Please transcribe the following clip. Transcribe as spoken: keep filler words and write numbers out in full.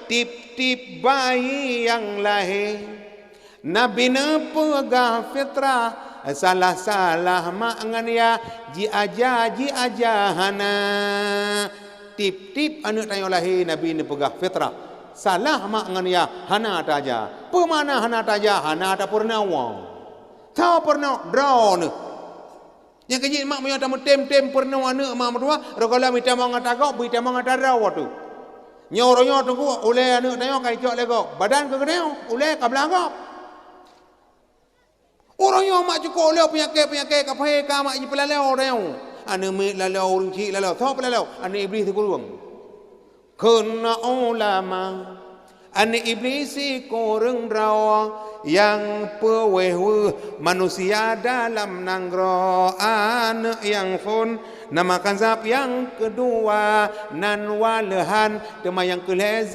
Tiep-tiep bayi nyang lahé, Nabi neupeugah fitrah, salah-salah mak ngon yah, jiaja, jiaja hana. Tiep-tiep aneuëk tanyoe lahé, Nabi neupeugah fitrah, salah mak ngon yah, hana taja. Peue makna hana taja? Hana tapeurunoe. Tho peurunoe, droeneuh. Nyang keujeuet mak meunyoe tameutem-tem peurunoe aneuëk mak meutuwah, roh gohlom itamong ata gob, itamong ata droe teuh. Nyoe uroe nyoe teungku ulée aneuëk tanyoe ka icok lé gob, badan keu geutanyoe, ulée ka blah gob. Uroe nyoe mak cukôp lé peunyakét-peunyakét ka pahé ka mak jipeulalô tanyoe. Aneuëk miet lalô, ureuëng chik lalô, soe peulalô? Aneuëk Iblih sikureueng. Kheun ulama, aneuëk Iblih sikureueng droe nyang peuwéh weueh manusia dalam nanggroe. Aneuëk nyang phon nama kazab, nyang keudua nan waleuhan, teuma nyang keulhée